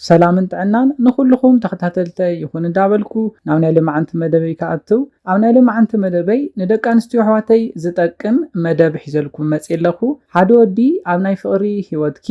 ሰላምን ጥዕናን ንኹልኹም ተኸታተልተይ ይኹን እንዳበልኩ ናብ ናይ ልማዓንቲ መደበይ ክኣትው። ኣብ ናይ ልማዓንቲ መደበይ ንደቂ ኣንስትዮ ኣሕዋተይ ዝጠቅም መደብ ሒዘልኩም መፅእ ኣለኹ። ሓደ ወዲ ኣብ ናይ ፍቕሪ ህይወትኪ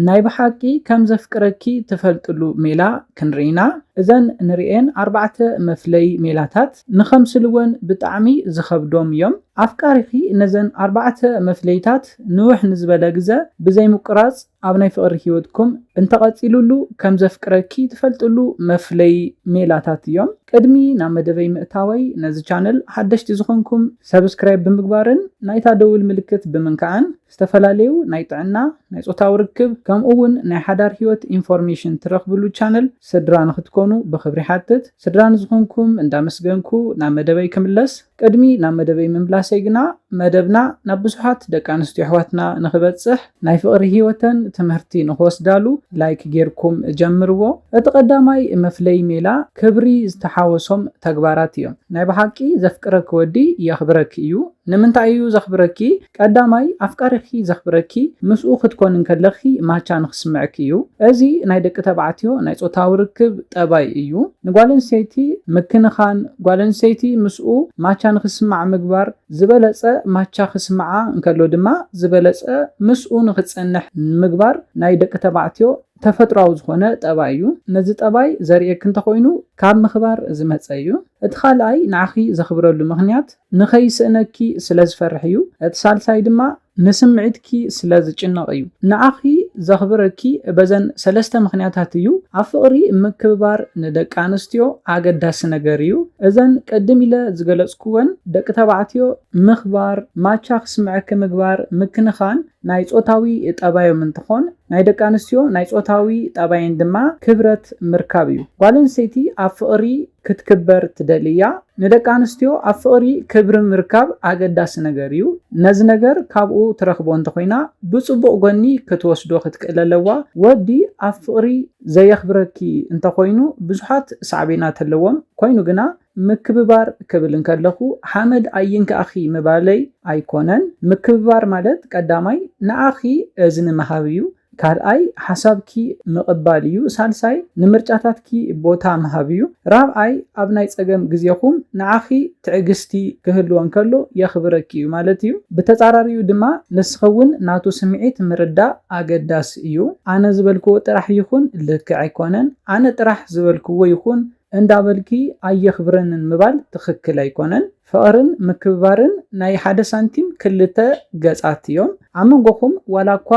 ናይ ብሓቂ ከም ዘፍቅረኪ ትፈልጥሉ ሜላ ክንርኢና። እዘን ንርኤን ኣርባዕተ መፍለይ ሜላታት ንኸምስልወን ብጣዕሚ ዝኸብዶም እዮም። ኣፍቃሪኺ ነዘን ኣርባዕተ መፍለይታት ንውሕ ንዝበለ ግዘ ብዘይምቁራፅ ኣብ ናይ ፍቕሪ ህይወትኩም እንተቐፂሉሉ ከም ዘፍቅረኪ ትፈልጥሉ መፍለይ ሜላታት እዮም። ቅድሚ ናብ መደበይ ምእታወይ ነዚ ቻነል ሓደሽቲ ዝኾንኩም ሰብስክራይብ ብምግባርን ናይታ ደውል ምልክት ብምንካኣን ዝተፈላለዩ ናይ ጥዕና፣ ናይ ጾታዊ ርክብ ከምኡ እውን ናይ ሓዳር ህይወት ኢንፎርሜሽን ትረኽብሉ ቻነል ስድራ ንክትኮኑ ብኽብሪ ሓትት። ስድራ ንዝኾንኩም እንዳመስገንኩ ናብ መደበይ ክምለስ። ቅድሚ ናብ መደበይ ምምላሰይ ግና መደብና ናብ ብዙሓት ደቂ ኣንስትዮ ኣሕዋትና ንክበፅሕ ናይ ፍቕሪ ህይወተን ትምህርቲ ንክወስዳሉ ላይክ ጌርኩም ጀምርዎ። እቲ ቀዳማይ መፍለይ ሜላ ክብሪ ዝተሓወሶም ተግባራት እዮም። ናይ ብሓቂ ዘፍቅረኪ ወዲ የኽብረኪ እዩ። ንምንታይ እዩ ዘኽብረኪ? ቀዳማይ ኣፍቃሪኺ ዘኽብረኪ ምስኡ ክትኮን እንከለኺ ማቻ ንክስምዐኪ እዩ። እዚ ናይ ደቂ ተባዕትዮ ናይ ጾታዊ ርክብ ጠባይ እዩ። ንጓል ኣንስተይቲ ምክንኻን፣ ጓል ኣንስተይቲ ምስኡ ማቻ ንክስማዕ ምግባር፣ ዝበለጸ ማቻ ክስምዓ እንከሎ ድማ ዝበለጸ ምስኡ ንክጸንሕ ምግባር ናይ ደቂ ተባዕትዮ ተፈጥሯዊ ዝኾነ ጠባይ እዩ። ነዚ ጠባይ ዘርእየኪ እንተኾይኑ ካብ ምኽባር ዝመጸ እዩ። እቲ ካልኣይ ንዓኺ ዘኽብረሉ ምኽንያት ንኸይስእነኪ ስለ ዝፈርሕ እዩ። እቲ ሳልሳይ ድማ ንስምዒትኪ ስለ ዝጭነቕ እዩ። ንዓኺ ዘኽብረኪ በዘን ሰለስተ ምኽንያታት እዩ። ኣብ ፍቕሪ ምክብባር ንደቂ ኣንስትዮ ኣገዳሲ ነገር እዩ። እዘን ቅድም ኢለ ዝገለጽኩወን ደቂ ተባዕትዮ ምኽባር፣ ማቻ ክስምዐኪ ምግባር፣ ምክንኻን ናይ ጾታዊ ጠባዮም እንትኾን ናይ ደቂ ኣንስትዮ ናይ ጾታዊ ጠባየን ድማ ክብረት ምርካብ እዩ። ጓል ኣንስተይቲ ኣብ ፍቕሪ ክትክበር ትደሊ እያ። ንደቂ ኣንስትዮ ኣብ ፍቕሪ ክብሪ ምርካብ ኣገዳሲ ነገር እዩ። ነዚ ነገር ካብኡ ትረኽቦ እንተኾይና ብጽቡቕ ጎኒ ክትወስዶ ክትክእል ኣለዋ። ወዲ ኣብ ፍቕሪ ዘየኽብረኪ እንተኾይኑ ብዙሓት ሳዕቤናት ኣለዎም። ኮይኑ ግና ምክብባር ክብል እንከለኹ ሓመድ ኣይንካእኺ ምባለይ ኣይኮነን። ምክብባር ማለት ቀዳማይ ንዓኺ እዝኒ ምሃብ እዩ። ካልኣይ ሓሳብኪ ምቕባል እዩ። ሳልሳይ ንምርጫታትኪ ቦታ ምሃብ እዩ። ራብዓይ ኣብ ናይ ጸገም ግዜኹም ንዓኺ ትዕግስቲ ክህልዎ እንከሎ የኽብረኪ እዩ ማለት እዩ። ብተጻራሪኡ ድማ ንስኺ እውን ናቱ ስምዒት ምርዳእ ኣገዳሲ እዩ። ኣነ ዝበልክዎ ጥራሕ ይኹን ልክዕ ኣይኮነን፣ ኣነ ጥራሕ ዝበልክዎ ይኹን እንዳበልኪ ኣየኽብረንን ምባል ትኽክል ኣይኮነን። ፍቕርን ምክብባርን ናይ ሓደ ሳንቲም ክልተ ገጻት እዮም። ኣብ መንጎኹም ዋላ እኳ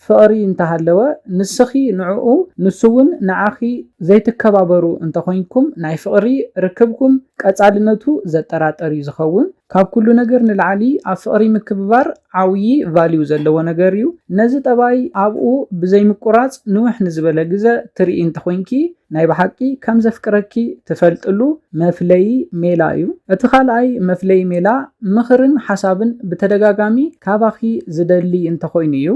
ፍቕሪ እንተሃለወ ንስኺ ንዕኡ ንሱ እውን ንዓኺ ዘይትከባበሩ እንተኾይንኩም ናይ ፍቕሪ ርክብኩም ቀጻልነቱ ዘጠራጠር እዩ ዝኸውን። ካብ ኩሉ ነገር ንላዕሊ ኣብ ፍቕሪ ምክብባር ዓብዪ ቫልዩ ዘለዎ ነገር እዩ። ነዚ ጠባይ ኣብኡ ብዘይምቁራጽ ንውሕ ንዝበለ ግዘ ትርኢ እንተኾይንኪ ናይ ብሓቂ ከም ዘፍቅረኪ ትፈልጥሉ መፍለዪ ሜላ እዩ። እቲ ካልኣይ መፍለዪ ሜላ ምኽርን ሓሳብን ብተደጋጋሚ ካባኺ ዝደሊ እንተኾይኑ እዩ።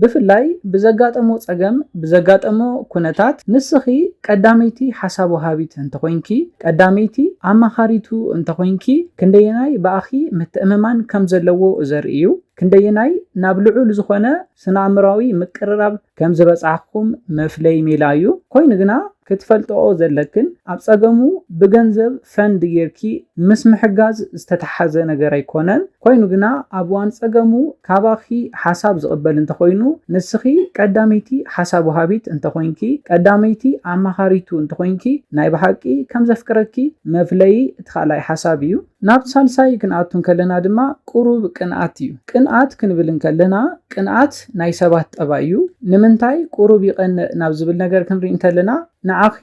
ብፍላይ ብዘጋጠሞ ጸገም፣ ብዘጋጠሞ ኩነታት ንስኺ ቀዳመይቲ ሓሳብ ወሃቢት እንተኾይንኪ፣ ቀዳመይቲ ኣማኻሪቱ እንተኾይንኪ ክንደየናይ ብኣኺ ምትእምማን ከም ዘለዎ ዘርኢ እዩ። ክንደየናይ ናብ ልዑል ዝኾነ ስነ-ኣእምራዊ ምቅርራብ ከም ዝበጻሕኩም መፍለይ ሜላ እዩ። ኮይኑ ግና ክትፈልጥኦ ዘለክን ኣብ ጸገሙ ብገንዘብ ፈንድ ጌርኪ ምስ ምሕጋዝ ዝተተሓዘ ነገር ኣይኮነን። ኮይኑ ግና ኣብ እዋን ጸገሙ ካባኺ ሓሳብ ዝቕበል እንተኾይኑ ንስኺ ቀዳመይቲ ሓሳብ ወሃቢት እንተኾይንኪ፣ ቀዳመይቲ ኣማኻሪቱ እንተኾይንኪ ናይ ብሓቂ ከም ዘፍቅረኪ መፍለዪ እቲ ካልኣይ ሓሳብ እዩ። ናብ ሳልሳይ ክንኣቱ እንከለና ድማ ቁሩብ ቅንኣት እዩ። ቅንኣት ክንብል እንከለና ቅንኣት ናይ ሰባት ጠባይ እዩ። ንምንታይ ቁሩብ ይቐንእ ናብ ዝብል ነገር ክንርኢ እንተለና ንዓኺ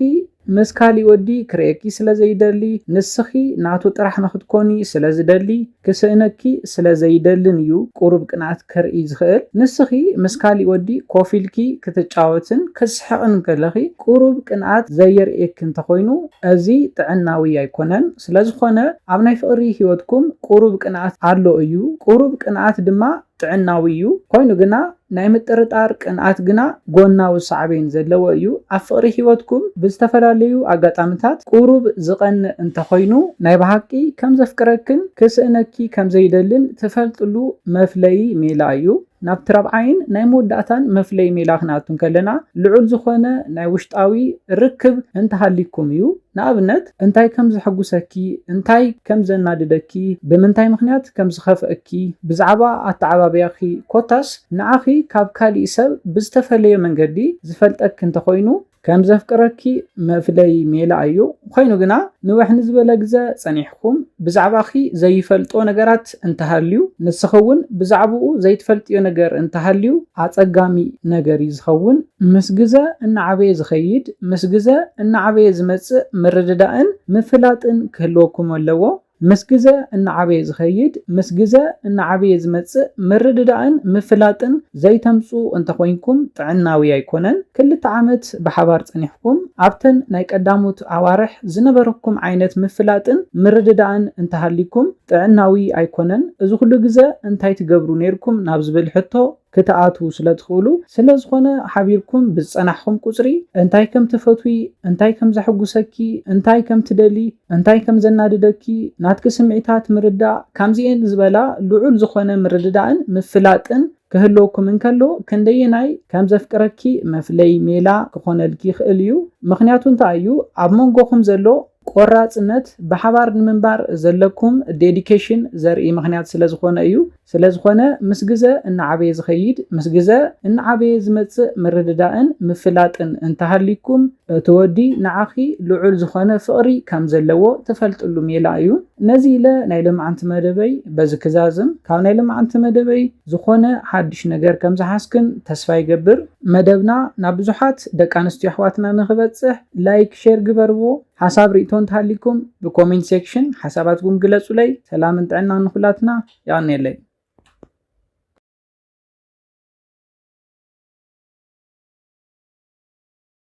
ምስ ካሊእ ወዲ ክርእየኪ ስለ ዘይደሊ፣ ንስኺ ናቱ ጥራሕ ንኽትኮኒ ስለ ዝደሊ፣ ክስእነኪ ስለ ዘይደልን እዩ ቁሩብ ቅንኣት ከርኢ ዝኽእል። ንስኺ ምስ ካሊእ ወዲ ኮፍ ኢልኪ ክትጫወትን ክትስሕቕን ከለኺ ቁሩብ ቅንኣት ዘየርእየኪ እንተኾይኑ እዚ ጥዕናዊ ኣይኮነን። ስለዝኾነ ኣብ ናይ ፍቕሪ ህይወትኩም ቁሩብ ቅንኣት ኣሎ እዩ። ቁሩብ ቅንኣት ድማ ጥዕናዊ እዩ። ኮይኑ ግና ናይ ምጥርጣር ቅንኣት ግና ጎናዊ ሳዕቤን ዘለዎ እዩ። ኣብ ፍቕሪ ህይወትኩም ብዝተፈላለዩ ኣጋጣምታት ቁሩብ ዝቐንእ እንተኾይኑ ናይ ብሓቂ ከም ዘፍቅረክን ክስእነኪ ከም ዘይደልን ትፈልጥሉ መፍለዪ ሜላ እዩ። ናብቲ ራብዓይን ናይ መወዳእታን መፍለይ ሜላ ክንኣቱ እንከለና፣ ልዑል ዝኾነ ናይ ውሽጣዊ ርክብ እንተሃሊኩም እዩ። ንኣብነት፣ እንታይ ከም ዘሐጉሰኪ፣ እንታይ ከም ዘናድደኪ፣ ብምንታይ ምኽንያት ከም ዝኸፍአኪ፣ ብዛዕባ ኣተዓባብያኺ፣ ኮታስ ንዓኺ ካብ ካሊእ ሰብ ብዝተፈለየ መንገዲ ዝፈልጠኪ እንተኾይኑ፣ ከም ዘፍቅረኪ መፍለይ ሜላ እዩ። ኮይኑ ግና፣ ንውሕ ንዝበለ ግዘ ጸኒሕኩም ብዛዕባኺ ዘይፈልጦ ነገራት እንተሃልዩ፣ ንስኺ እውን ብዛዕባኡ ዘይትፈልጥዮ ነገር እንተሃልዩ፣ ኣጸጋሚ ነገር እዩ ዝኸውን። ምስ ግዘ እናዓበየ ዝኸይድ፣ ምስ ግዘ እናዓበየ ዝመጽእ ምርድዳእን ምፍላጥን ክህልወኩም ኣለዎ። ምስ ግዘ እናዓበየ ዝኸይድ፣ ምስ ግዘ እናዓበየ ዝመጽእ ምርድዳእን ምፍላጥን ዘይተምጽኡ እንተኾይንኩም፣ ጥዕናዊ ኣይኮነን። ክልተ ዓመት ብሓባር ጸኒሕኩም፣ ኣብተን ናይ ቀዳሞት ኣዋርሕ ዝነበረኩም ዓይነት ምፍላጥን ምርድዳእን እንተሃሊኩም፣ ጥዕናዊ ኣይኮነን። እዚ ኩሉ ግዘ እንታይ ትገብሩ ነይርኩም ናብ ዝብል ሕቶ ክትኣትዉ ስለ ትኽእሉ፣ ስለ ዝኾነ፣ ሓቢርኩም ብዝጸናሕኩም ቁጽሪ፣ እንታይ ከም ትፈትዊ፣ እንታይ ከም ዘሐጉሰኪ፣ እንታይ ከም ትደሊ፣ እንታይ ከም ዘናድደኪ፣ ናትኪ ስምዒታት ምርዳእ፣ ከምዚኤን ዝበላ ልዑል ዝኾነ ምርድዳእን ምፍላጥን ክህልወኩም እንከሎ፣ ክንደየናይ ከም ዘፍቅረኪ መፍለይ ሜላ ክኾነልኪ ይኽእል እዩ። ምኽንያቱ እንታይ እዩ? ኣብ መንጎኹም ዘሎ ቆራጽነት፣ ብሓባር ንምንባር ዘለኩም ዴዲኬሽን ዘርኢ ምኽንያት ስለ ዝኾነ እዩ። ስለ ዝኾነ፣ ምስ ግዘ እናዓበየ ዝኸይድ፣ ምስ ግዘ እናዓበየ ዝመጽእ ምርድዳእን ምፍላጥን እንተሃሊኩም፣ እቲ ወዲ ንዓኺ ልዑል ዝኾነ ፍቕሪ ከም ዘለዎ ትፈልጥሉ ሜላ እዩ። ነዚ ኢለ ናይ ሎማዓንቲ መደበይ በዚ ክዛዝም። ካብ ናይ ሎማዓንቲ መደበይ ዝኾነ ሓድሽ ነገር ከም ዝሓዝክን ተስፋ ይገብር። መደብና ናብ ብዙሓት ደቂ ኣንስትዮ ኣሕዋትና ንኽበጽሕ ላይክ፣ ሼር ግበርዎ። ሓሳብ ርእቶ እንተሃሊኩም ብኮሜንት ሴክሽን ሓሳባትኩም ግለጹለይ። ሰላምን ጥዕናን ንኹላትና። የቐንየለይ።